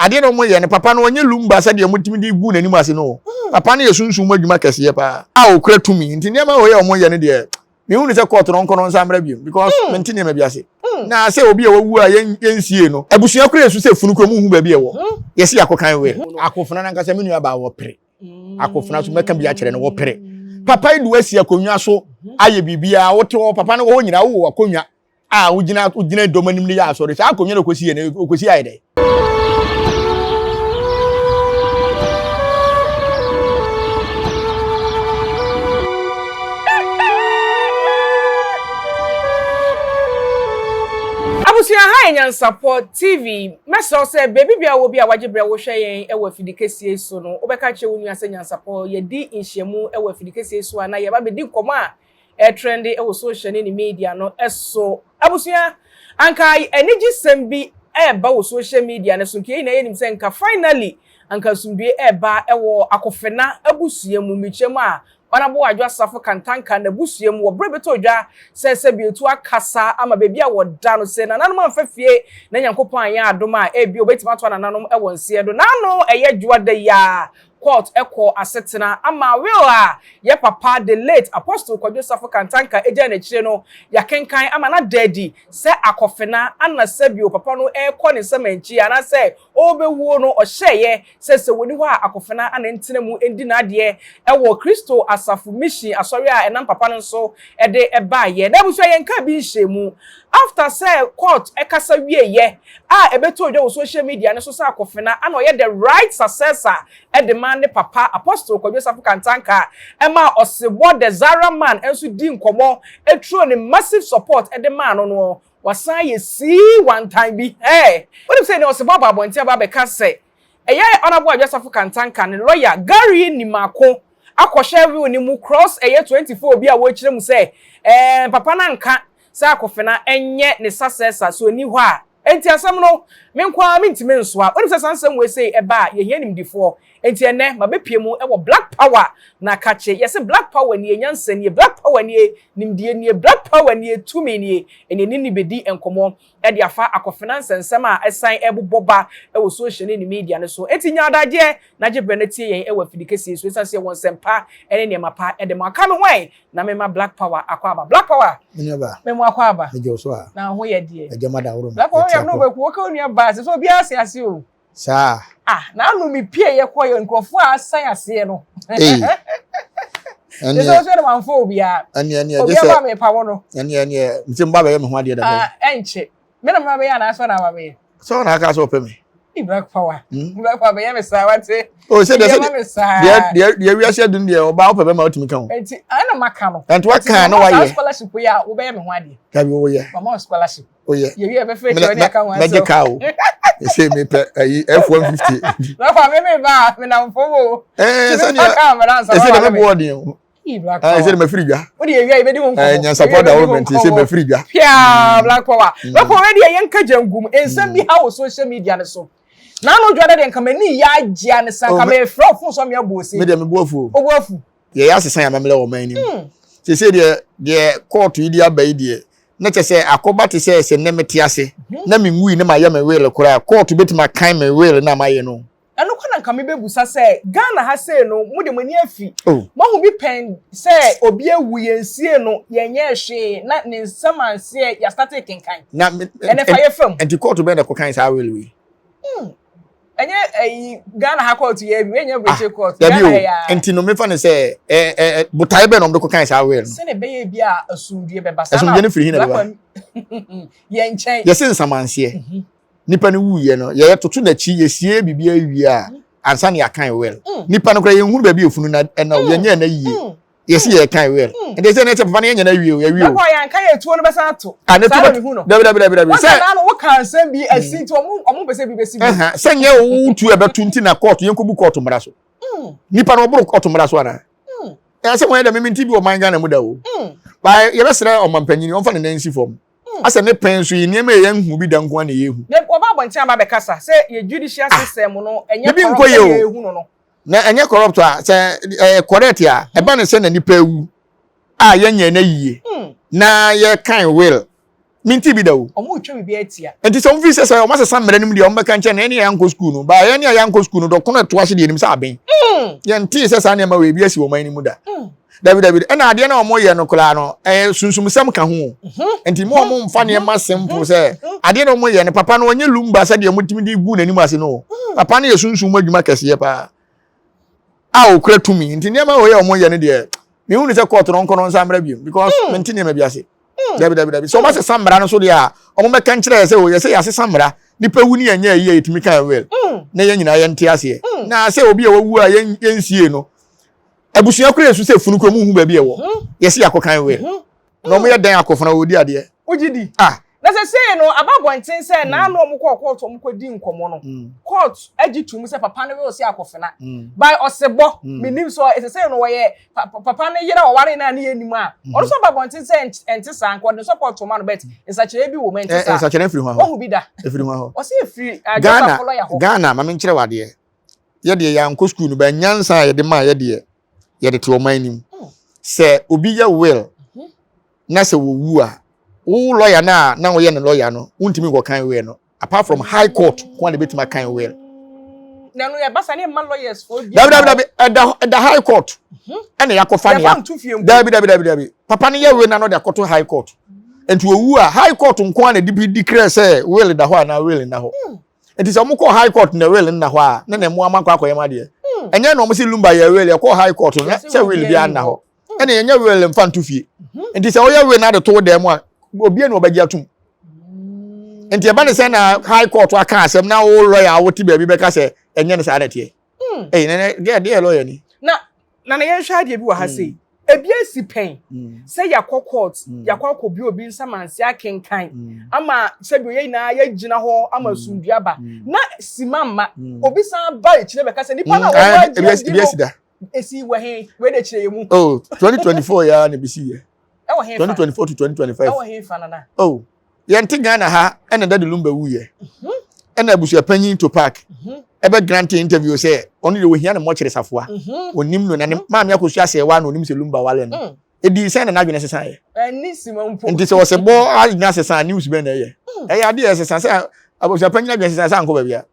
Adeɛ na wɔyɛ no, papa no ɔnyɛ lumba sɛdeɛ wɔtumi de gu n'anim ase no. Papa no yɛ sunsum mu adwuma kɛseɛ paa a ɔkura tumi. Nti nneɛma wei a wɔyɛ no deɛ, mehu no sɛ kɔɔto no ɔnkɔ no nsa mmra biom because mente nneɛma bi ase. Na sɛ obi a wawu a yɛnsie no, abusua koraa esu sɛ funu koraa mu nhu baabi ɛwɔ. Yɛsi akɔkan wei. Akofena no ankasa me nua baa wɔpere. Akofena so mɛka bi akyerɛ no wɔpere. Papa yi de wasi akonnwa so ayɛ biribiara wote hɔ papa no wɔ hɔ nyinaa wowɔ akonnwa a wogyina wogyina dɔm anim no yɛ asɔre saa akonnwa no okosi yɛ no okosi ayɛ dɛ. Abusua ha yɛ Nyansapɔ TV. Mɛsrɛ wo sɛ baabi biara wɔ bi a wagye berɛ wohwɛ yɛn wɔ afidi kɛseɛ yi so no, wobɛka akyerɛ wo nua sɛ Nyansapɔ yɛdi nhyiamu wɔ afidi kɛseɛ yi so a na yɛba bɛdi nkɔmmɔ a ɛretrɛnde wɔ social ne ne media no so. Abusua, anka anigyesɛm bi reba wɔ social media no so, nka yɛn nyinaa yɛnim sɛ nka finally anka asomdwoe reba wɔ Akofena abusua mu, mekyerɛ mu a Honourable Adwo Asafo Kantanka n'abusua mu wɔ bere bɛtɔ dwa sɛ sɛbi otu akasa ama baabi a wɔda no sɛ nananom amfa fie na Nyankopɔn anyɛ adom a ebia obetumi atoa nananom wɔ nseɛ do. N'ano ɛyɛ dwoa da yi ara court kɔɔ asetena ama will a yɛ papa the late Apostle Kwadwo Safo Kantanka gyaa n'akyire no yɛakenkan ama no ada adi sɛ akɔfena ana sɛbio papa no rekɔ ne nsɛmankyi anaasɛ ɔrebɛwuo no ɔhyɛeɛ sɛ sɛ wɔnni hɔ a akɔfena ana ntena mu ndi n'adeɛ wɔ Kristo Asafo Mission asɔre a ɛnam papa no nso de baeɛ. Na abusua yɛnkaa bi nhyɛɛ mu after sɛ court kasa wieeɛ a ɛbɛtɔɔ dwa wɔ social media no so sɛ akɔfena ana ɔyɛ the right successor de ma ne papa Apostle Kwadwo Safo Kantanka ɛmaa ɔsebɔ the Zara man nso dii nkɔmmɔ turo ne massive support de maa no no wasan ayɛ sii wantan bi hey wonim sɛ ɛnɛ ɔsebɔ aba abɔnten aba abɛka sɛ ɛyɛ Honourable Adwo Asafo Kantanka ne lawyer Gary Nimako akɔhwɛ will no mu cross ɛyɛ 24 bi a wɔrekyerɛ mu sɛ ɛɛ papa no anka sɛ akɔfena ɛnyɛ ne successor so ɛni hɔ a enti asɛm no me nko ara mentumi nsoa. Wonim sɛ saa nsɛm wei sei ɛba a yɛhia nimdifoɔ. Enti ɛnnɛ mabɛpue mu wɔ Black Power na kakye. Yɛse Black Power nie, nyansa nie, Black Power nie, nimdeɛ nie, Black Power nie, tumi nie. Ɛne ɛne ni bɛdi nkɔmmɔ de afa akɔfena nsɛnsɛm a ɛsan ɛbobɔ ba wɔ social ne ne media no so. Enti nya adagyeɛ na gye berɛ na tie yɛn wɔ afidi kɛseɛ yi so ɛsiane sɛ yɛwɔ nsɛmpa ne nneɛma pa de ma. Ka me ho ɛ na mema Black Power akɔ aba. Black Power! Me nua ba. Me mu akɔ aba. Me gye wo so a. Na ho yɛ deɛ. Agya ma da woro Black Power yɛ no bɛku wo ka wo nua ba sɛ sɛ obiara se ase o. Saa. Ah, na ano me pie yɛ kɔ yɛ nkurɔfoɔ a asan aseɛ no. Ee. Ɛneɛ. Sɛ sɛ wɔamfa obiara. Ɛneɛ ɛneɛ gye sɛ. Obiara ba mepa wo no. Ɛneɛ ɛneɛ nti mba bɛyɛ me ho adeɛ da bɛn. Ah, ɛnkyɛ. Me na mba bɛyɛ anaasɛ ɔna aba bɛyɛ. Sɛ ɔna aka sɛ ɔpɛ me. Black Power. Black Power bɛyɛ me saa wate. O sɛ deɛ sɛ deɛ deɛ deɛ wiase adu no deɛ ɔbaa wopɛ bɛma wotumi ka ho. Nti ɛna maka no. Nti waka na wayɛ. Scholarship yi a wobɛyɛ me ho adeɛ. Dabi woyɛ. Mama wo scholarship. Oyɛ. Yɛwie ɛbɛfɛ kyerɛ ne aka ho asɛm. Mɛgye kaa o. Ɛsɛ mepɛ ayi F150. Black Power me me ba me nam fam o. Ɛɛ sɛdeɛ ɛsɛ deɛ mɛbɔ ɔden o. Ɛsɛ deɛ mɛfiri dwa. Wode yɛwie a yɛbɛdi ho nkɔmmɔ. Nyansapɔ da wo mɛnti sɛ mɛfiri dwa. Pia Black Power. Black Power deɛ yɛnka gya ngum. Nsɛm bi ha wɔ social media no so. Na ano dwa deɛ nka m'ani yɛ agyea ne sa nka mefrɛ wo fon so me abɔ ose. Me deɛ mebo afu o. Obo afu. Yɛyɛ asesa yɛn amammerɛ wɔ ɔman no mu. Seesei deɛ deɛ kɔɔto yi de aba yi deɛ na kyɛ sɛ akɔba te sɛ sɛ nnɛ mete ase na menwui na mayɛ me will koraa kɔɔto bɛtumi akan me will no a mayɛ no. Ɛno kɔ na nka mebɛbusa sɛ Ghana ha sei no mo de mo ani afi moahu bi pɛn sɛ obi awu yɛnsie no yɛnyɛɛ hwee na ne nsɛm anseɛ yɛastate kenkan Na ɛnɛ fa yɛ fam. Nti kɔɔto bɛn na ɛkɔkan saa will wei? Ɛnyɛ ɛyi Ghana ha kɔɔto yɛ bi wei nyɛ aburokyire kɔɔto Dabi Ghana o ha yɛ a. Nti no mefa no sɛ ɛ ɛ botaeɛ bɛn na wɔde kɔkan saa will no? Sɛnea ɛbɛyɛ bi a asomdwie bɛba saa na Asomdwie no firi he na ɛbɛba? Yɛn nkyɛn. Yɛse nsamanseɛ. Nipa no wuiɛ no yɛyɛ toto n'akyi yɛsie biribi awie a ansa na yɛakan will. Nipa no koraa yɛnhunu baabi efunu na ɛna o yɛnyɛ na yie. Yɛsi yɛkan will. Nti sɛ n'ɛkyɛ papa no yɛnyɛ na awie o yɛwie o. Bɛkɔ yɛnka yɛ tuo no bɛsan ato. Ah ne Saa na mehu no. Dabi dabi dabi dabi. Wɔn sɛ n'ano woka nsɛm bi asi nti ɔmo ɔmo pɛ sɛ bi bɛsi bi. Sɛ nyɛ wo tuo ɛbɛto nti na court yɛnkɔbu court mmara so. Nipa no ɔboro court mmara so anaa? Ɛsɛ wɔn yɛ dɛ mímí nti bi wɔ ɔman Ghana mu da o. Ba yɛbɛsrɛ ɔmanpanyin ɔmfa ne nan nsi fam. Asɛ ne pɛn so yi nneɛma yɛ nhu bi da nko ara na yɛhu. Na wɔba abɔnten aba abɛkasa sɛ yɛ judicial system no ɛnyɛ Bibi corrupt nkɔ yie sɛ o. yɛhu no no. Na ɛnyɛ corrupt a sɛ ɛyɛ correct a ɛba ne sɛ na nipa awu a yɛnyɛ na yie na yɛkan will. Minti bi da o. Ɔmo retwa biribi atia. Nti sɛ ɔmo fi sɛ sɛ ɔmo asesa mmara no mu deɛ ɔmo bɛka nkyɛn na yɛne yɛn ankɔ sukuu no ba yɛne a yɛankɔ sukuu no dɔkono ɛto ase deɛ nim sɛ aben. Yɛn tee sɛ saa nneɛma wɔ ebi asi wɔn anim da. Dabi dabi ɛna adeɛ na ɔmo yɛ no koraa no ɛyɛ sunsumsɛm ka ho. Nti mo ɔmo nfa nneɛma simple sɛ adeɛ na ɔmo yɛ no papa no ɔnyɛ lumba sɛdeɛ ɔmo tumi de gu n'anim ase no. Papa no yɛ sunsum adwuma kɛseɛ paa a okura tumi nti nneɛma wɔ yɛ ɔmo yɛ no deɛ mehu ne sɛ court no nkɔ no nsa mmra biom because mente nneɛma bi ase. Dabi dabi dabi sɛ ɔmo asesa mmara no so deɛ a ɔmo bɛka nkyerɛ yɛ sɛ o yɛ sɛ yɛasesa mmara nipa wu ne yɛnyɛ ayi a yɛtumi kan well na yɛn nyinaa yɛnte aseɛ na sɛ obi a wawu a yɛn yɛnsie no abusua kura yɛsu sɛ funu kura mu hu baabi ɛwɔ yɛsi akɔ kan well na ɔmo yɛ dɛn akɔfona wɔdi adeɛ. Wogye di? Ah. Na sɛ sei no aba abɔnten sɛ naano ɔmo kɔɔ court ɔmo kɔ di nkɔmɔ no court agye tum sɛ papa no will sɛ akɔfena by ɔsebɔ menim sɛ ɛsɛ sɛ no wɔyɛ papa no yere a ɔware no a ne yɛ nim a ɔno nso aba abɔnten sɛ ɛnte saa nka ɔde support ma no but nsakyerɛ bi wɔ mu ɛnte saa. Nsakyerɛ firi hɔ. Wahu bi da. Efiri hɔ. Ɔsɛ efiri Ghana lawyer hɔ. Ghana ma menkyerɛ wo adeɛ. Yɛdeɛ yɛankɔ school no ba nyansa a yɛde maa yɛdeɛ yɛde te ɔman anim. Sɛ obi yɛ will na sɛ wɔwu a wo lawyer no a na woyɛ ne lawyer no wontumi nkɔkan will no apart from high court ko a na ebɛtumi akan will. Na no yɛba sa ne mma lawyers fo bi. Dabi dabi dabi ɛda ɛda high court ɛna yɛakɔfa ne ya dabi dabi dabi dabi papa no yɛ will na no de akɔto high court nti owu a high court nko a na de bi declare sɛ will da hɔ anaa will nna hɔ nti sɛ ɔmo kɔ high court na will nna hɔ a na na ɛmo ama akɔ akɔyɛ ma adeɛ ɛnyɛ na ɔmo si Lumba yɛ will yɛkɔ high court na sɛ will bi anna hɔ ɛna yɛnyɛ will mfa nto fie nti sɛ ɔyɛ will na de to dan mu a obi na ɔbɛgye atum nti ɛba ne sɛ na high court aka asɛm na wo lawyer a wote baabi bɛka sɛ ɛnyɛ ne saa na ɛteɛ ɛyi nɛ deɛ deɛ lawyer ni. Na na na yɛnhwɛ adeɛ bi wɔ ha sei ebi esi pɛn sɛ yɛakɔ court yɛakɔ akɔ bi obi nsamansi akenkan ama sɛbi oyɛ nyinaa yɛgyina hɔ ama sundua ba na sima mma obi san ba ekyirɛ bɛka sɛ nipa na wɔn agye adi no esi wɔ he wei de kyerɛ yɛ mu. Oh, 2024 ya na ebisi yɛ. Ɛwɔ he fa? 2024 to 2025. Ɛwɔ he fa nana? Oh, yɛn ti Ghana ha ɛna Daddy Lumba wu yɛ. Ɛna abusuapanyin to park. Ɛbɛ grant interview sɛ ɔno de ohia ne mɔkyerɛ safoa. Onim no na ne maame akosua sɛ wa na onim sɛ Lumba wale no. Edi sɛn na n'adwene sesa yɛ. Ɛni sima mpo. Nti sɛ ɔsɛ bɔ adwene sesa news bɛn na ɛyɛ. Ɛyɛ adeɛ ɛsesa sɛ abusuapanyin adwene sesa sɛ ankɔ baabi a.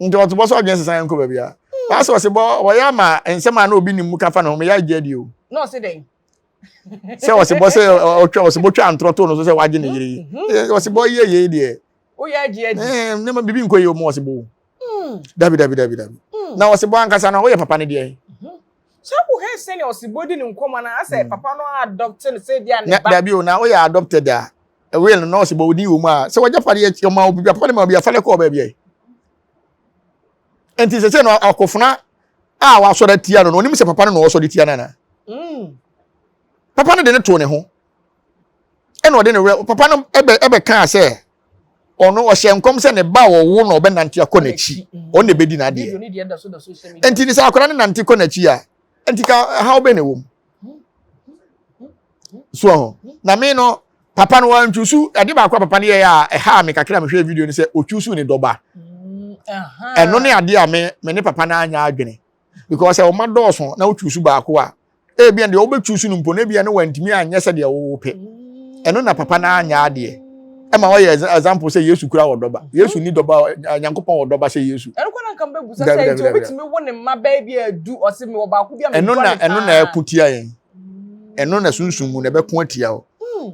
Nti ɔte bɔ sɛ ɔdwene sesa nkɔ baabi a. Baasa ɔsɛ bɔ ɔyɛ ama nsɛm a na obi nim mu ka fa ne ho meyɛ agye adi o. Na ɔsɛ dɛn? Sɛ ɔsɛ bɔ sɛ ɔtwa ɔsɛ bɔ twa ntorɔ to no so sɛ wagye ne yere yi. Ɔsɛ bɔ yɛ yɛ deɛ. Woyɛ agye adi. Ɛɛ nneɛma bibi nkɔ yie ɔmo ɔsɛ bɔ o. Dabi dabi dabi dabi. Na ɔsɛ bɔ ankasa na ɔyɛ papa ne deɛ. Sɛ wohɛ sɛnea ɔsɛ bɔ di ne nkɔmɔ na asɛ papa no adopt no sɛ bi a ne ba. Dabi o na woyɛ adopted a will no na ɔsɛ bɔ odin wɔ mu a sɛ wɔgya padeɛ ɔma obi papa ne ma obi afa ne kɔɔ baabi ayi. Nti sɛ sɛ no akɔfona a wasɔre atia no no onim sɛ papa no na ɔsɔre tia no ana. Papa no de ne too ne ho ɛna ɔde ne werɛ papa no ɛbɛ ɛbɛ kaa sɛ ɔno ɔhyɛ nkɔm sɛ ne ba a ɔwo na ɔbɛnante akɔ n'akyi ɔno na ebedi n'adeɛ nti ne sɛ akwadaa no nante kɔ n'akyi a nti ka ɛhaw bɛ na ɛwɔ mu so ho na me no papa no wantwusu ade baako a papa no yɛ a ɛha me kakra mehwɛ video no sɛ otwusu ne dɔba ɛno ne adeɛ a me me ne papa no anya adwene because sɛ ɔma dɔɔso na wotwusu baako a ebia deɛ wobɛtwusu no mpo no ebia no wantumi anyɛ sɛdeɛ wowɔ pɛ ɛno na papa no anya adeɛ ɛma ɔyɛ example sɛ Yesu kura wɔ dɔba Yesu ni dɔba Nyankopɔn wɔ dɔba sɛ Yesu. Ɛno kɔ na nka mbɛbusa sɛ nti obi tumi wo ne mma bɛɛ bi adu ɔse mi wɔ baako bi a mi ɛno na ɛno na ɛko tia yɛn ɛno na sunsun mu na ɛbɛko atia o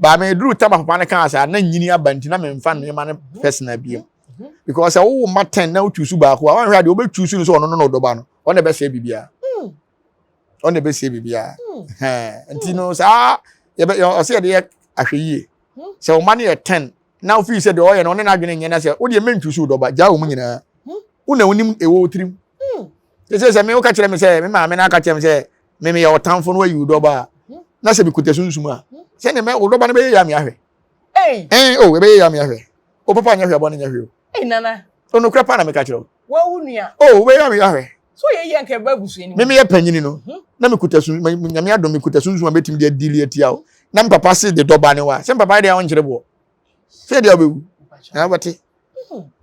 baame eduru taba papa no kaa saa na nyini aba nti na memfa nneɛma no personal biem because sɛ wowo mma 10 na wotwusu baako a wanhwɛ adeɛ wobɛtwusu no sɛ ɔno no na ɔdɔba no ɔno na ɛbɛsɛe biribiara ɔno na ɛbɛsɛe biribiara nti no saa yɛbɛ ɔsɛ yɛde yɛ ahwɛ yie sɛ ɔma no yɛ 10 na wofii sɛ deɛ ɔyɛ no ɔne n'adwene nyɛ na sɛ wodeɛ mentwusu dɔba gyaa wɔ mu nyinaa wo na wonim ɛwɔ wo tirim sɛ sɛ me woka kyerɛ me sɛ me maame no aka kyerɛ me sɛ me meyɛ ɔtamfo no wayi wo dɔba a na sɛ mekuta sunsum a sɛdeɛ mɛ wo dɔba no bɛyɛ yɛ ame ahwɛ ɛn o ɛbɛyɛ yɛ ame ahwɛ o papa nyɛ hwɛ abɔ no nyɛ hwɛ o nana onokorɛ pa na meka kyerɛ wo wawu nua o wobɛyɛ ame ahwɛ so yɛ yɛ nka ɛbɛ abusua ni me meyɛ panyini no na mekuta sun nyame adom mekuta sunsum a mɛtumi de adili atia wo na me papa se de dɔba ne wa sɛ me papa deɛ ɔnkyerɛ boɔ sɛ deɛ wobɛwu na wobɛte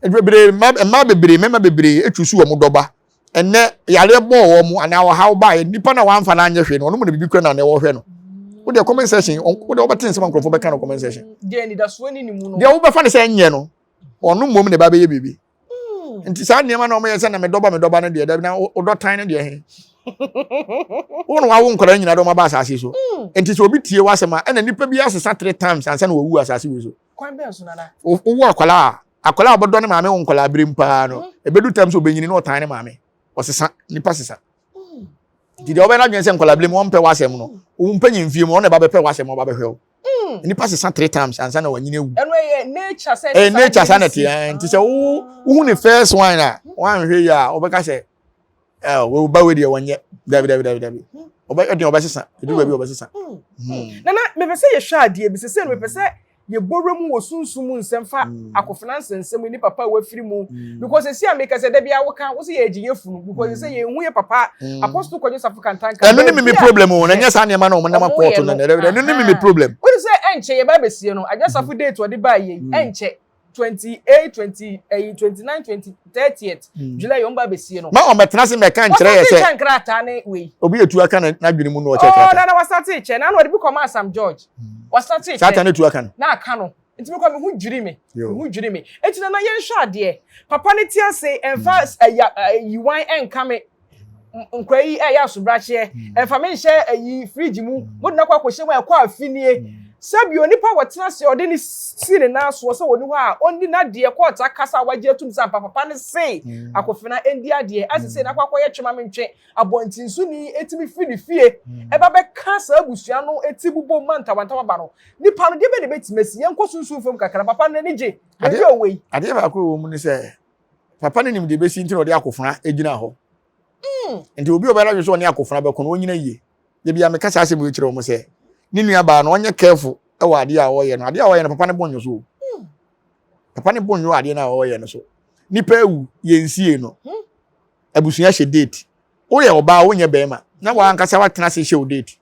bebree mmaa bebree mmarima bebree atwi so wɔn dɔba ɛnɛ yareɛ bɔɔ wɔn mu anaa ɔhaw baeɛ nipa na wamfa no anyɛ hwee no ɔno mu na biribi kura na na ɛwɔ hwɛ no. Wo deɛ comment section, wo deɛ wobɛte nsɛm a nkurɔfoɔ bɛka no comment section. Deɛ anidasoɔ ni ne mu no. Deɛ wobɛfa no sɛ ɛnyɛ no, ɔno mmom na ɛba bɛyɛ biribi. Nti saa nneɛma na wɔyɛ sɛ na medɔba medɔba no deɛ dabi na wodɔ tan no deɛ he. Wo na wawo nkwadaa nyinaa de wɔn aba asase so. Nti sɛ obi tie w'asɛm a, ɛna nipa bi asesa three times ansa na wawu asase wei so. Kwan bɛn so nana? Wowo akwadaa a, akwadaa a ɔbɛdɔ ne maame wɔ nkwadaa berem paa no, ebedu tam sɛ obenyini na ɔtan ne maame. Ɔsesa, nipa sesa. Nti deɛ ɔbɛyɛ n'adwene sɛ nkwadaa berem ɔmpɛ w'asɛm no, wo mpanyin mfie mu ɔno na ɛba bɛpɛ w'asɛm ɔba bɛhwɛ wo. Nipa sesa three times ansa na wanyini awu. Ɛno ɛyɛ nature sɛ ɛyɛ nature saa na ɛte. Nti sɛ wo wohu ne first one a wanhwɛ yi a ɔbɛka sɛ ɛ wo ba wei deɛ wɔnyɛ dabi dabi dabi dabi ɔbɛ ɛdeɛ ɔbɛsesa edu baabi ɔbɛsesa. Nana mepɛ sɛ yɛhwɛ adeɛ bi sɛ sɛ mepɛ sɛ yɛbɔwura mu wɔ sunsum mu nsɛm fa akofena nsɛnsɛm ne papa a wafiri mu because esi a meka sɛ da bi awoka wo sɛ yɛgye yɛ funu because sɛ yɛnhu yɛ papa Apostle Kwadwo Safo Kantanka. Ɛno ne me problem o, na ɛnyɛ saa nneɛma na wɔn nam akɔɔto no na ɛno ne me problem. Wode sɛ ɛnkyɛ yɛba abɛsie no Adwo Safo date ɔde baa yei ɛnkyɛ 28 20 ɛyi 29 20 30th July wɔn ba abɛsie no. Ma wɔn bɛtena ase mɛka nkyerɛ yɛ sɛ. Wɔsate kyɛ nkrataa ne wei. Obi etu aka n'adwene mu na ɔkyɛ krataa. Oh nana wɔsate kyɛ na ɔde bi kɔma Sam George. Wɔsate kyɛ. Saa ta ne tu aka no. Na aka no. Nti mekɔ me ho dwiri me. Me ho dwiri me. Eti nana yɛnhwɛ adeɛ. Papa ne te ase ɛnfa ɛya yiwan ɛnka me. Nkwa yi ɛyɛ asobrakyeɛ. Ɛnfa me nhyɛ ɛyi fridge mu. Mo de no akɔ akɔhyɛ mu a ɛkɔ afinie. Sɛbi onipa a wɔtena ase a ɔde ne si ne nan soɔ sɛ ɔni hɔ a ɔndi n'adeɛ kɔɔta kasa a wagye atum sɛ ampa papa no se akofena ɛndi adeɛ ase sei na akɔ akɔyɛ twema mentwe abɔntensoni ɛtumi firi ne fie ɛba bɛka saa abusua no ti bobom ma ntawantawa ba no nipa no deɛ bɛ na ɛbɛtumi asi yɛnkɔ sunsum fam kakra papa no n'ani gye baabi a ɔwɔ yi. Adeɛ baako a ɛwɔ mu ne sɛ papa no nim deɛ ɛbɛsi nti na ɔde akofena gyina hɔ nti obi a ɔbɛyɛ n'adwene sɛ ɔne akofena bɛko no ɔnyina yie. Da bi a meka saa asɛm wei kyerɛ wɔn sɛ ne nua baa no ɔnyɛ careful wɔ adeɛ a ɔyɛ no. Adeɛ a ɔyɛ no papa no bo nnwo so o. Papa no bo nnwo adeɛ no a ɔyɛ no so. Nipa awu yɛnsie no. Abusua hyɛ date. Woyɛ ɔbaa wonyɛ bɛrima na wankasa watena ase hyɛ wo date.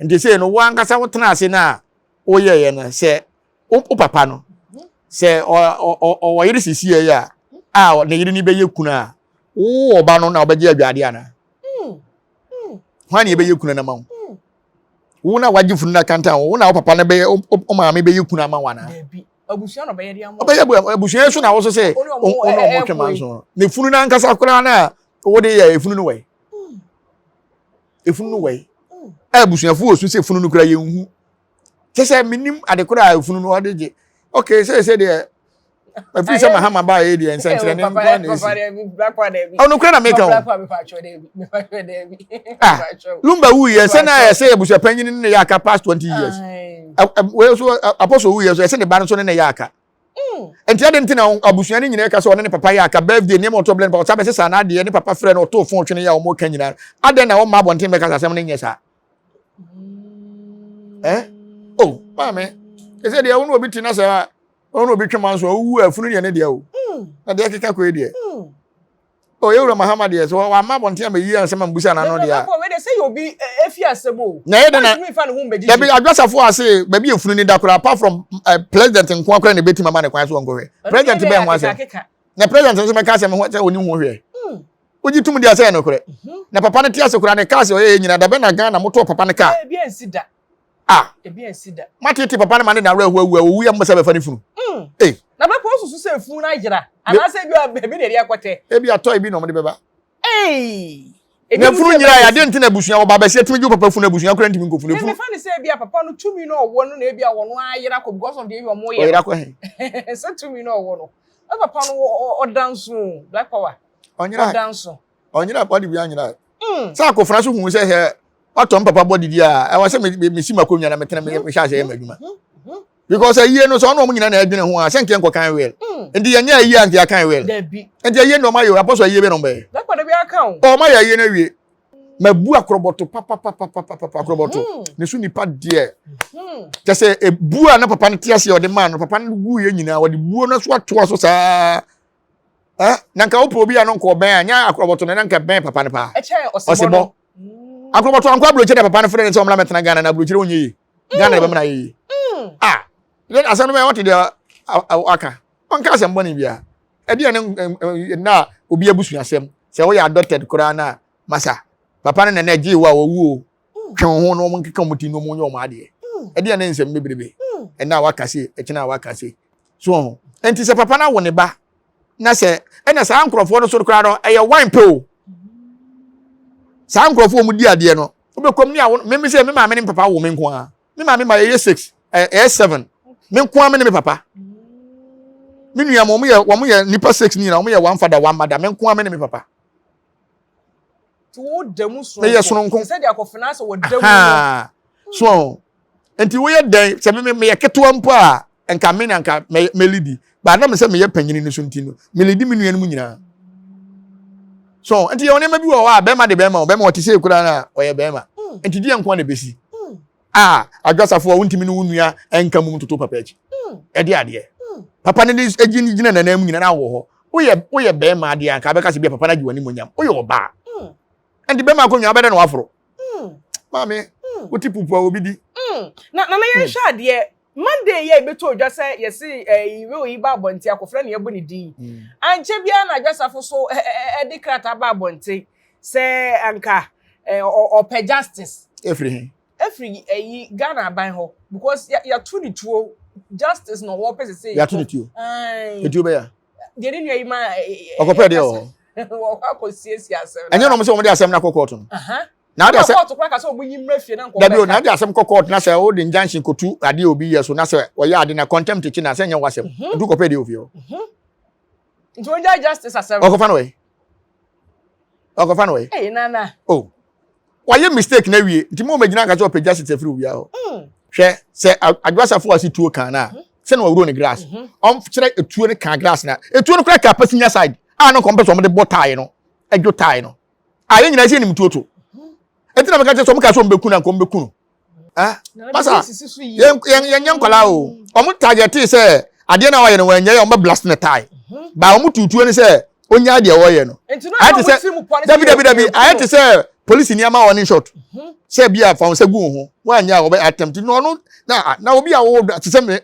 Nti sei no wankasa wotena ase no a woyɛeɛ no sɛ wo papa no sɛ ɔwɔ yere sisi yɛ a a ne yere no bɛyɛ kunu a wo ɔba no na ɔbɛgye adwadeɛ anaa? Hwan na yɛbɛyɛ kunu no ama wo? Wo na wagye funu no akantan wo, wo na wo papa no bɛyɛ wo maame bɛyɛ kunu ama wo anaa? Abusua na ɔbɛyɛ de ama. Ɔbɛyɛ abusua so na wo so sɛ wo ne ɔmo twe manso no. Ne funu no ankasa koraa na wode yɛ efunu no wɛn. Efunu no wɛn. A abusuafo wɔ su sɛ funu no koraa yɛnhu. Kyɛ sɛ menim ade koraa a efunu no ɔde gye. Okay, sɛ sɛ deɛ ɛfiri sɛ mahama baa yɛ deɛ nsɛnkyerɛnne nko ara na ɛsi ɔno kura na meka o ah lumba wu yɛ sɛ na yɛ sɛ abusua panyin ne yɛ aka past 20 years wei so apɔsɔ wu yɛ so ɛsɛ ne ba no so ne ne yɛ aka nti adi nti na abusua no nyinaa ka sɛ ɔne ne papa yɛ aka birthday nneɛma ɔtɔ blɛ ne papa ɔsa bɛsɛ saa n'adeɛ ne papa frɛ no ɔtoo fon twene yɛ a wɔn ka nyinaa adɛn na wɔn abɔnten bɛka sɛ asɛm no nyɛ saa eh oh maame ɛsɛ deɛ wo ne obi te na sɛ ɔno obi twe ma nso ɔwu a funu deɛ ne deɛ o na deɛ keka kɔ yi deɛ o yɛwura mahama deɛ sɛ wama abɔnten ama yi ansɛm ambusa n'ano deɛ a na ɛyɛ dɛ na dabi adwasafo ase baabi efunu ni da koraa apart from uh, president nko akora na ebetumi ama ne kwan so ɔnkɔhwɛ president bɛn ho asɛm na president nso bɛka asɛm ho sɛ oni ho hwɛ wogye tum deɛ sɛ yɛ nokorɛ na papa no te ase koraa ne kaa sɛ ɔyɛ yɛ nyina dabɛ na Ghana motɔɔ papa no kaa Ah. Ebi ansi da. Matete papa no ma ne na awerɛhoɔ awu a owu yɛ mmɔ sɛ bɛfa ne funu. Mm. Ei. Na bɛkɔ osusu sɛ funu no ayera anaasɛ ebi a ebi na ɛde akɔtɛ. Ebi atɔ ebi na wɔde bɛba. Ei. Na funu nyera yɛ adeɛ nti na abusua wɔba abɛsi atumi gye papa funu abusua kora ntumi nkɔ funu efunu. Mefa ne sɛ ebi a papa no tumi na ɔwɔ no na ebi a wɔn ayera kɔ because of deɛ ebi wɔn yɛ. Ɔyera kɔ he. Sɛ tumi na ɔwɔ no. Na papa no ɔda nso black power. Ɔnyera. Ɔda nso. Ɔnyera bɔde bi anyera. Sɛ akofra so hu sɛ sɛ watɔ mpapa bɔ didi a ɛwɔ sɛ mesi m'akonnwa na metena mehyɛ aseɛ yɛ m'adwuma because ayie no sɛ ɔno ɔmo nyina na ɛdwene ho a sɛ nkeɛ nkɔ kan well nti yɛnyɛ ayie a nkeɛ kan well nti ayie na ɔmo ayɛ apɔsɔ ayie bɛ na ɔmo bɛyɛ ɔmo ayɛ ayie no awie mabu akorɔbɔto papapapapapa akorɔbɔto ne so nipa deɛ kyɛ sɛ ebu a na papa no te aseɛ ɔde maa no papa no gu yɛ nyinaa ɔde buo no so atoa so saa Eh, na nka wopɛ obi a no nka ɔbɛn a nyɛ akorɔbɔto no na nka bɛn papa no paa. Ɔsebɔ. Akorɔbɔto ankɔ aburokyire na papa no frɛ no sɛ ɔmmra mɛtena Ghana na aburokyire ɔnyɛ yie. Ghana na ɛbɛma no ayɛ yie. Ah, asɛm no bɛn wɔte deɛ aka. Ɔnka asɛm bɔne biara. Ɛdeɛ ne na obi abusuasɛm sɛ woyɛ adopted koraa na masa. Papa no na na ɛgyee wo a ɔwu o. Twe wo ho na wɔn nkeka wɔn ti na wɔn nyɛ wɔn adeɛ. Ɛdeɛ ne nsɛm bebrebe. Ɛna a waka se, ɛkyena a waka se. So ho. Nti sɛ papa no awo ne ba na sɛ ɛna saa nkurɔfoɔ no so koraa no ɛyɛ wine pɛ o. Saa nkurɔfoɔ wɔn di adeɛ no wobɛkɔm ne awo me sɛ me maame ne me papa wo me nko ara. Me maame ma yɛyɛ six ɛyɛ seven. Me nko ara me ne me papa. Me nua mo wɔn yɛ wɔn yɛ nipa six ne nyinaa wɔn yɛ one father one mother me nko ara me ne me papa. Meyɛ sononko. So nti woyɛ dɛn sɛ me meyɛ ketewa mpo a nka me na nka melidi ba na me sɛ meyɛ panyini no so nti no melidi me nuanom nyinaa. So nti yɛwɔ nneɛma bi wɔ hɔ a bɛrima de bɛrima o bɛrima ɔte sɛ ekura na ɔyɛ bɛrima hmm. nti deɛ nko na ebesi hmm. a adwasafo a wontumi ne wo nua nka mu ntoto papa akyi hmm. ɛde adeɛ papa no de gyina nanan mu nyinaa na wɔ hɔ woyɛ woyɛ bɛrima adeɛ anka abɛka sɛ bia papa no agye w'anim onyam woyɛ ɔbaa ɛnti bɛrima akonnwa abɛdɛ na waforo maame wote pupu a obi di. Na na yɛnhwɛ adeɛ Monday yi a ɛbɛtɔ odwa sɛ yɛse ɛyi will yi ba abɔnten akɔfra ne yɛbɔ ne din ankyɛ biara na adwasafo so ɛde krataa ba abɔnten sɛ anka ɔpɛ justice. Efiri he? Efiri ɛyi Ghana aban hɔ because yɛato ne tuo justice na ɔwɔ pɛ sɛ sɛ. Yɛato ne tuo. Etuo bɛyɛ. Deɛ ne nua yi ma. Ɔkɔpɛ deɛ wɔ hɔ. Wɔkɔ akɔsiesie asɛm. Ɛnyɛ na wɔn sɛ wɔn de asɛm no akɔ kɔɔto no. Na ade asɛm kɔɔto koraa ka sɛ wɔn nyi mmra fie na nkɔmɔ dabi o na ade asɛm kɔ kɔɔto na sɛ wɔde injunction kotu adeɛ obi yɛ so na sɛ wɔyɛ ade na contempt kyi na sɛ nyɛ wasɛm mhm. nti kɔpɛ deɛ ofie hɔ. Mhm. Nti wɔn gya justice asɛm. Ɔkɔfa no wɛ ɔkɔfa no wɛ. Ɛyɛ nana. O oh. wayɛ mistake na wie nti mo mɛgyina nka sɛ ɔpɛ justice afiri owia hɔ. Mm. Hwɛ sɛ adwasafo ase tuo kan na mhm. sɛ na wɔwuro ne grass ɔnkyerɛ etuo ne kan grass na etuo no kora ka passenger side a no nkɔmpɛ sɛ wɔde bɔ tae no ɛdwo tae no. a yɛn nyinaa sɛ yɛnim tuo to ɛnti na meka kyerɛ sɛ ɔmo ka sɛ ɔmo bɛku no anka ɔmo bɛku no ah masa yɛn yɛn yɛn nyɛ nkwadaa o ɔmo targetee sɛ adeɛ na wɔyɛ no wɔn nyɛ yɛ ɔmo bɛ blast ne tae mhm. ba ɔmo tutuo ne sɛ onya deɛ wɔyɛ no ayɛ te sɛ dabi dabi dabi ayɛ te sɛ polisi ni ama wɔn ne short mhm. sɛ bi a fa wɔn nsa gu wɔn ho wɔn anyɛ a wɔbɛ attempt na ɔno na na obi a wɔwɔ te sɛ me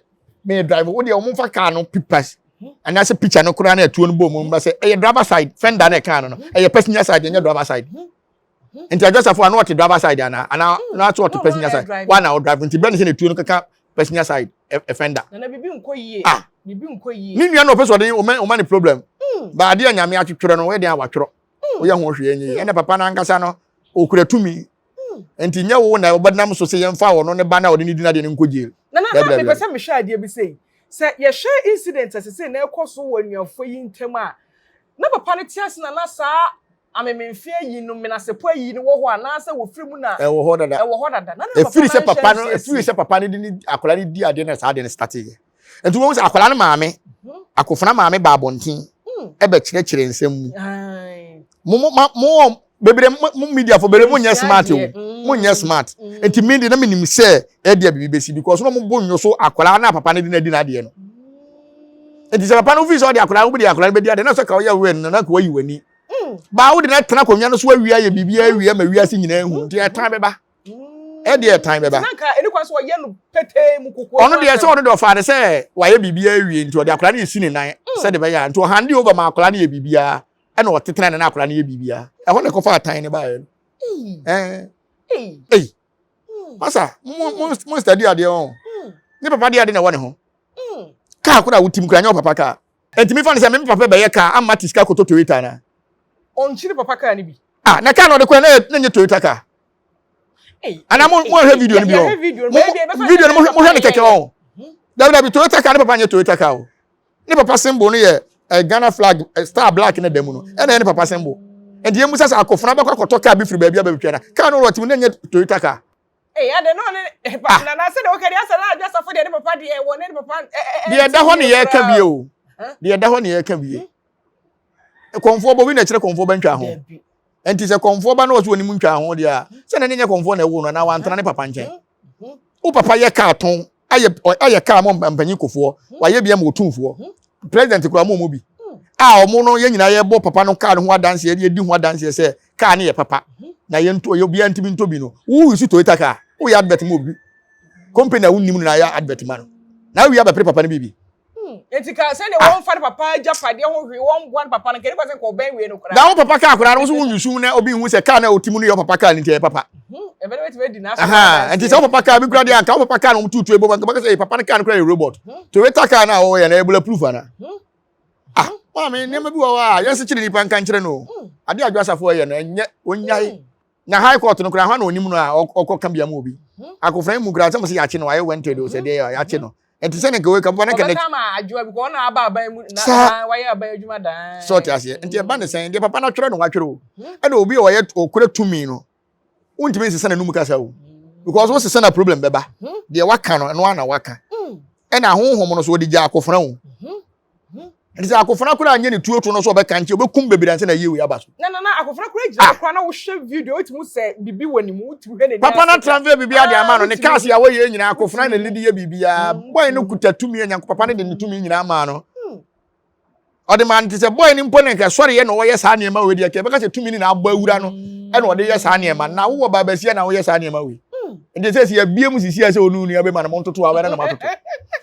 me drive wo deɛ wɔn fa kaa no pipas anaasɛ picture no koraa na ɛtuo no bɔ mu ba sɛ ɛyɛ driver side fender na ɛkaa no no ɛyɛ passenger side ɛnyɛ driver side nti adwasafo a na ɔte driver side anaa anaa na ɔte ɔte passenger side wa na ɔdrive nti bɛn ne sɛ na ɛtuo no keka passenger side fender ah ne nua na ɔpɛ sɛ ɔde ɔma ne problem hmm. ba adeɛ nyame atwetwerɛ no wɔyɛ deɛ a watwerɛ hmm. woyɛ ho hwee nyɛ yie ɛna papa no ankasa no ɔkura tumi Hmm. Nti nyɛ wo na wɔbɛnam so sɛ yɛmfa ɔno ne ba no a ɔde ne di n'adeɛ no nkɔ jail. Na na na mepɛ sɛ mehwɛ adeɛ bi sei. Sɛ yɛhwɛ incident a sesei na ɛkɔ so wɔ anuafoɔ yi ntam a, na papa no te ase na na saa amememfe ayi no, menasepɔ ayi no wɔ hɔ anaasɛ wɔfiri mu na Ɛwɔ hɔ dada. Ɛwɔ hɔ dada. Na na papa Ɛfiri no sɛ papa anhyɛ no, ɛfiri ansiesie. sɛ papa no de ne akwadaa no di adeɛ na saa adeɛ no starteeɛ. Nti wɔn sɛ akwadaa no maame, mhm. akofena maame ba abɔnten hmm. ɛbɛkyerɛkyerɛ nsɛm mu. Mo mo ma mo bebree mo mo media fo bebree mo nyɛ smart o hmm. mo nyɛ smart hmm. nti mi de na mi nim sɛ ɛdi a bibi besi because na mo bo nyo so akwadaa na papa no de na di n'adeɛ no. Nti sɛ papa no fi sɛ ɔde akwadaa no bi de akwadaa no bɛdi adeɛ na sɛ ka ɔyɛ awɛ no na ka wayi w'ani. Baa wo de na tena akonnwa no so awia yɛ biribi awia ma wiase nyinaa ehu nti ɛtan bɛba. ɛdeɛ ɛtan bɛba. Ɔno deɛ sɛ ɔno deɛ ɔfaa ne sɛ wayɛ biribiara awie nti ɔde akwadaa no esi ne nan mm. sɛde bɛyɛ a nti ɔhande over ma akwadaa no yɛ biribiara ɛna ɔtetena ne na akwadaa no yɛ biribiara ɛhɔ na ɛkɔfa atan ne baeɛ no ɛɛ ei hmm. masa mo mo mo study adeɛ wɔn hmm. ne papa deɛ ade na ɛwɔ ne ho hmm. kaa koro a wotim kura nyɛ ɔpapa kaa nti mi fa ne sɛ mi papa bɛyɛ kaa ama ti sika koto Toyota na. Ɔnkyiri papa kaa ni bi. Ah na kaa na ɔde kɔ na nye Toyota kaa. Ana mo mo hwɛ video no bi o. Mo video no mo hwɛ ne kɛkɛ o. Hmm. Dabi dabi Toyota car ne papa nye Toyota car o. Ne papa symbol no yɛ eh, Ghana flag eh, star black na da mu no. Ɛna ɛyɛ ne papa symbol. Nti yɛn musa sɛ akofena bɛkɔ akɔtɔ car bi firi baabi abɛbɛtwa na car no wɔte mu na nye Toyota car. Ee ade no ne eh, ah. na na sɛ de wɔka de asɛ na adwasafo deɛ ne papa deɛ wɔ ne papa. Deɛ ɛda hɔ ne yɛreka bie o. Deɛ ɛda hɔ ne yɛreka bie. Hmm. Kɔnfoɔ bɔ bi na ɛkyerɛ kɔnfoɔ bɛntwa ho. Nti sɛ kɔnfoɔ ba na ɔsɛ onim ntwa ho deɛ a, sɛ na ne nyɛ kɔnfoɔ na ɛwo no anaa wantena ne papa nkyɛn. Wo papa yɛ kaa tɔn, ayɛ ayɛ kaa ma mpanyin kofoɔ, wayɛ bi ama otumfoɔ. President koraa mo mu bi. A ɔmo no yɛn nyinaa yɛbɔ papa no kaa no ho adanseɛ, yɛdi ho adanseɛ sɛ kaa no yɛ papa. Na yɛn nto obiara ntumi ntɔ bi no. Wo use Toyota kaa, woyɛ advert ma obi. Company a wonnim no na ayɛ advert ma no. Na awie abɛpere papa no biribi. Eti ka sɛ deɛ wɔn fa ne papa agyapadeɛ ho hwee wɔn boa ne papa no nkɛne kɔ sɛ nka ɔbɛn wei no koraa. Na wo papa kaa koraa no wo so wo nyusu na obi nhu sɛ kaa na ɔte mu no yɛ papa kaa no nti ɛyɛ papa. Ɛbɛn bɛtumi adi n'asɛm. Nti sɛ wo papa kaa bi koraa deɛ anka wo papa kaa no wɔn tutu ebo nka bɛka sɛ papa no kaa no koraa yɛ robot. Toyota kaa no a wɔyɛ no ɛyɛ bulletproof ana. Ah maame nneɛma bi wɔ hɔ a yɛnse kyerɛ nipa nka nkyerɛ no. Adeɛ adwo asafo yɛ no ɛnyɛ onyae. Na high court no koraa hwan na onim no a ɔkɔ ka bia mu obi. Akofena mu koraa sɛ mo sɛ yɛakye no ayɛ wanted o sɛ deɛ yɛakye no. Ɛnti sɛ ne nka wei ka papa ne kɛnɛ. Ɔbɛka ama adwoa bi kɔ ɔna aba aban mu na wayɛ aban adwuma daa. Sɛ ɔte aseɛ. Nti ɛba ne sɛn deɛ papa no atwerɛ no watwerɛ o. Ɛna obi a ɔyɛ ɔkura tumi no wontumi nsesa n'anum kasa o. Because wo sesa na problem bɛba. Deɛ waka no ɛno ara na waka. Ɛna ahonhom no so wɔde gya akofena o. Nti sɛ akofena koraa nyɛ ne tuo to no so ɔbɛka nkyɛ ɔbɛkum bebree ansa na yie wei aba so. Na na na akofena koraa gyina hɔ koraa na wohwɛ video wotumi sɛ biribi wɔ ne mu wotumi hwɛ n'ani Papa na transfer biribi ade ama no ne cars a wɔyɛ nyinaa akofena na lidi yɛ biribiara boy no kuta tumi anya papa no de ne tumi nyinaa maa no ɔde maa no te sɛ boy no mpo ne nka sɔre yɛ na ɔyɛ saa nneɛma wei deɛ kɛ ɛbɛka sɛ tumi no na abɔ awura no ɛna ɔde yɛ saa nneɛma na wowɔ baabasia na woyɛ saa nneɛma wei nti sɛ sɛ yɛbie mu sisi a sɛ ɔne nua bɛma no montoto a wɛrɛ na moatoto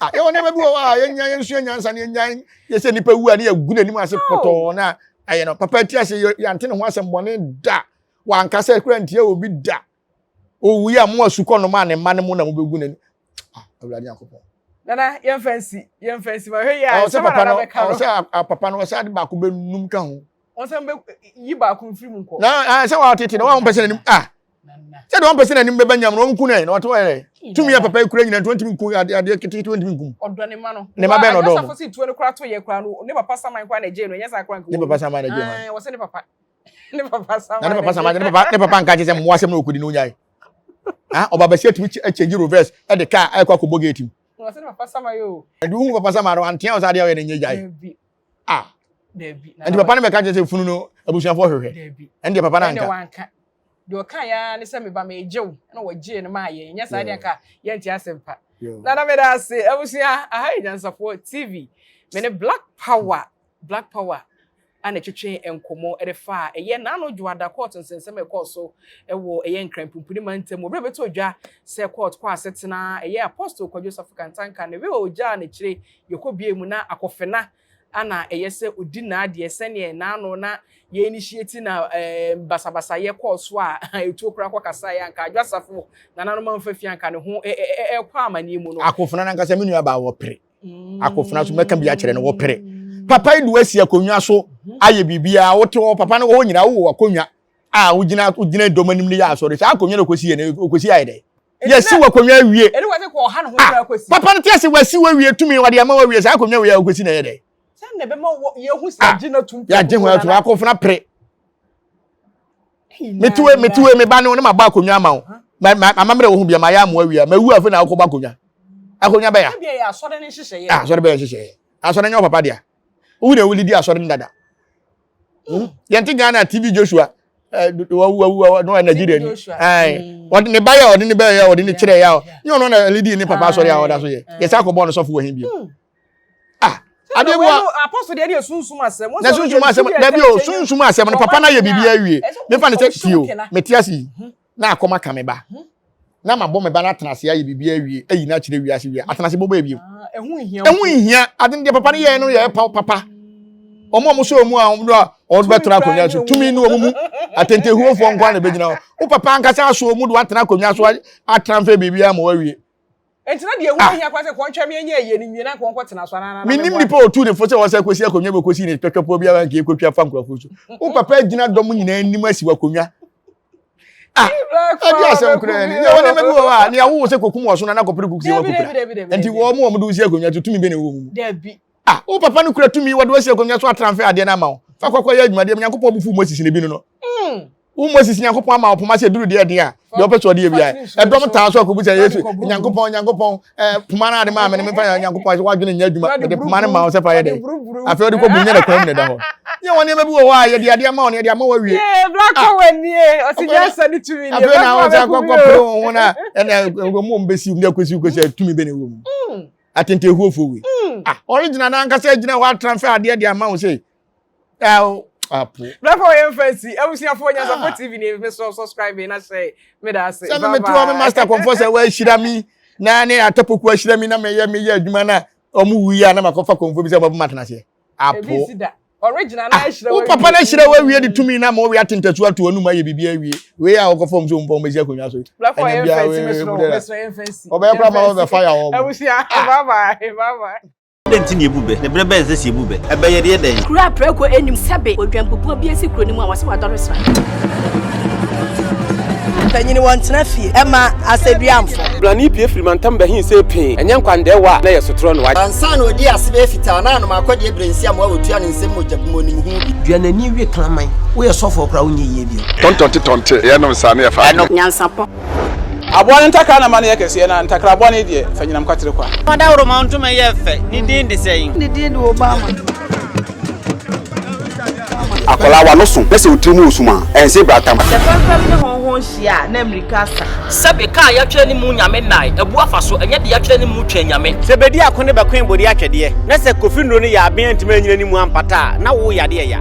ah yɛwɔ nneɛma bi wɔ hɔ a yɛnya yɛnsua nyansa ne yɛnya yɛ sɛ nipa wu a ne yɛgu n'anim ase pɔtɔɔ na ɛyɛ no papa ti ase yɛante ne ho asɛm bɔne da wanka sɛ kura ntia obi da owu yi a mo asukɔ no ma ne mma ne mo na mobɛgu n'anim ah awurade nyankopɔn. Nana yɛmfa nsi yɛmfa nsi ma hwɛ yi a nsɛm a nana bɛka no ɔsɛ papa no ɔsɛ ade baako bɛnum ka ho Wɔn bɛ yi baako mfiri mu nkɔ. Na sɛ wɔn tete na wɔn mpɛ sɛ n'anim ah sɛ deɛ wɔn mpɛ sɛ n'anim bɛbɛ nyam na wɔn nku no na wɔte wɔn yɛ tumi yɛ papa ekura nyina nti wɔn ntumi nku adeɛ adeɛ ketekete wɔn ntumi nkum. Ɔdɔ ne ma no. Ne ma bɛn na ɔdɔ wɔn. Asafo si tuo no kora to yɛ kora no ne papa saman kora na egye no ɛnyɛ saa kora nka. Ne papa saman na egye no. Wɔsɛ ne papa ne papa saman. Na ne papa saman ne papa ne papa nka kyerɛ sɛ mmoa asɛm na okudi no onyae. Ah ɔba bɛsi atumi change reverse ɛde kaa ɛkɔ akɔbɔ gate mu. Wɔsɛ ne papa saman o. Ɛdi hu papa saman no antea ɔsɛ adeɛ ɔyɛ ne nye gyae. Ah. Dabi. Nti papa no bɛka kyerɛ sɛ funu no abusuafoɔ hwehwɛ. Dabi. Ɛnde deɛ papa no anka. Ɛnde wanka. Deɛ ɔka yɛ ara ne sɛ meba megye wo ɛna wɔgyee no maa yɛn. Nyɛ saa deɛ nka yɛnte asɛm pa. Nana meda ase abusua aha yɛ Nyansafoɔ TV. Me ne Black Power Black Power ana ɛtwetwe nkɔmmɔ de fa a ɛyɛ Naano Dwoada court nsɛnsɛm a ɛkɔɔ so wɔ ɛyɛ Nkran Pumpuni mantam mu. Berɛ a ɛbɛtɔ dwa sɛ court kɔ asetena ɛyɛ Apostle Kwadwo Safo Kantanka ne will gyaa n'akyire yɛkɔ bie mu na akɔfena ana ɛyɛ sɛ odi n'adeɛ sɛdeɛ n'ano na yɛ initiate na eh, basabasayɛ kɔɔ so a etuo koraa kɔ kasaeɛ anka Adwo Asafo nananom amfa fie anka ne ho ɛkɔ amaneɛ mu no. Akofena no ankasa me nua baa wɔpere. Akofena so mɛka bi akyerɛ no wɔpere. Papa yi de wasi akonnwa so ayɛ biribiara wote hɔ papa no wɔ hɔ nyinaa wowɔ akonnwa a wogyina wogyina dɔm anim no yɛ asɔre saa akonnwa no kɔsi yɛ no kɔsi ayɛ dɛ. Yɛsi wɔ akonnwa awie. Ah, papa no te ase wasi wɔ awie tumi wɔde ama wɔ awie saa akonnwa wei a wokɔsi na ɛyɛ dɛ. Ah, yɛagye ho atum akɔfena pere. Metewe metewe me ba no ne mabɔ akonnwa ama wo. Amammerɛ wɔ ho bia mayɛ amoa awie a mawu afei na wokɔbɔ akonnwa. Akonnwa bɛya. Ah, asɔre bɛyɛ nhyehyɛeɛ. Asɔre nyɛ wo papa dea. Wo na wodidi asɔre no dada. Hmm? Yɛnte Ghana TV Joshua wawu wawu wawu no Nigeria ni. Ayi, ɔde ne ba yɛ ɔde ne ba yɛ ɔde ne kyerɛ yɛ nyɛ ɔno na lidi ne papa asɔre a ɔda so yɛ. Yɛsɛ akɔbɔ no sɔfo wɔ hin bio. Hmm. Ah, adeɛ bi wa. Apɔso deɛ deɛ sunsum asɛm. Na sunsum asɛm dabi o sunsum asɛm no papa na yɛ biribi awie. Mefa ne sɛ tio mete ase yi hmm. na akɔm aka me ba. Hmm. Na mabɔ me ba no atena ase ayɛ biribi awie ayi no akyerɛ wiase wie atena ase bɔbɔ ebiem. Ah, ɛho nhia ade no deɛ papa no yɛɛ no yɛ papa. Wɔn a wɔsɔ wɔn mu a wɔn a wɔbɛtena akonnwa so tumi ne wɔn mu atentehuofoɔ nko na ɛbɛgyina hɔ. Wo papa ankasa asɔ wɔn mu de watena akonnwa so atena mfɛ biribi ama wawie. Nti na deɛ ɛho hia koraa sɛ kɔntwɛm yɛnyɛ yie no nwie na nkɔnkɔ tena so anaa. Menim nipa otu ne fo sɛ wɔsɛ kɔsi akonnwa bi kɔsi ne twɛtwɛpoɔ biara nka ɛkɔtwa fa nkurɔfoɔ so. Wo papa gyina dɔm nyinaa anim asi w'akonnwa. Ah, ɛdi asɛm koraa ni. Yɛ wɔn nneɛma bi wɔ hɔ a nea wowo sɛ kɔkum wɔ so na na kɔpere kuku sɛ wakɔpira. Nti wɔn mu wɔn de wosi akonnwa so tumi bɛ na ɛwɔ mu. Ah, wo papa no kura tumi wɔde wasi akonnwa so atramfe adeɛ no ama wo. Fa kɔkɔ yɛ adwumadeɛ mu Nyankopɔn bo fu Moses ne bi no no. Mm. Wo Moses Nyankopɔn ama wo poma sɛ duru deɛ ɛden a deɛ ɔpɛ sɛ ɔde yɛ biara. Ɛdɔm taa so akɔbu sɛ Yesu Nyankopɔn Nyankopɔn eh, poma no ade maa me no memfa Nyankopɔn sɛ woadwene nyɛ adwuma mede poma no ma wo sɛ fa yɛ dɛn. Afei ɔde kɔbu nyɛ na kwan mu na ɛda hɔ. Yɛ wɔ nneɛma bi wɔ hɔ a yɛde adeɛ ama wo no yɛde ama wo awie. Afei na wo sɛ akɔkɔ pere wo ho na ɛna ɛwɔ mu mbɛsi mu de akɔsi kɔsi tumi bɛ na ɛwɔ mu. Mm. Atentehuofoɔ wei. Mm. Ah, ɔregyina n'ankasa gyina hɔ atramfɛ adeɛ de ama wo sɛ apo. Blɛfo yɛ mfa nsi abusuafoɔ Nyansapɔ ah. TV ni me so subscribe na hyɛ me da ase. Sɛ me to me master kɔmfɔ sɛ wɔahyira mi na ne atapoku ahyira mi na meyɛ meyɛ adwuma na Wɔn wu yi a na makɔfa kɔnfo bi sɛ wɔbɛma atena aseɛ. Apo. Original na ahyira Wo papa na ahyira wawie de tumi na ma wɔwe ate ntasuo ato anum ayɛ biribi awie. Wei a wɔkɔfa wɔn sɛ wɔmfa wɔn bɛsi akonnwa so. Ɛnam biara wei mu dɛ. Ɔbɛyɛ koraa ma wɔbɛfa ya wɔn. Abusua, bye bye, bye bye. Adɛn nti na yebu bɛ? Na bere bɛn na ɛsɛ sɛ yebu bɛ? Ɛbɛ yɛ deɛ dɛn? Kuro a prako nnim sɛbe odwanbubuo bi asi kuro no mu a wɔse wadɔre sra. Mpanyini wɔntena fie ɛma asɛduamfo. Blani pue firi mantam bɛhe see pee, ɛnyɛ nkwandɛɛwa a na ɛyɛ sotorɔ na wagye. Ansa na ɔdii ase bɛyɛ fitaa na anom akɔdeɛ berɛ nsi amoa wɔtua ne nsam mogya bi mu ɔnim ho bi. Dua n'ani we kraman. Woyɛ sɔfoɔ koraa wonyɛ yie bio. Tɔntɔnte tɔnte, yɛnom saa na yɛfa adeɛ. Nyansapɔ. Aboa no ntakra na ma no yɛ kɛseɛ, na ntakra bɔne deɛ, fa nyinam kwatere kwa. Ɔdawuroma ntoma yɛ fɛ, ne din de sɛn? Ne din de Obama. Akwadaa w'ano so na sɛ wo tiri mu resum a, ɛnse bratam. Sɛ fɛmfɛm ne hɔnhɔn hyia a, na mmirika asa. Sɛbe kaa yɛatwerɛ ne mu Nyame nnae, abu afa so, ɛnyɛ de yɛatwerɛ ne mu twɛn Nyame. Sɛ bedi ako ne bɛkoe bode atwɛdeɛ, na sɛ Kofi nnuro no yɛ aben antumi anyina ne mu ampata a, na wo yadeɛ ya.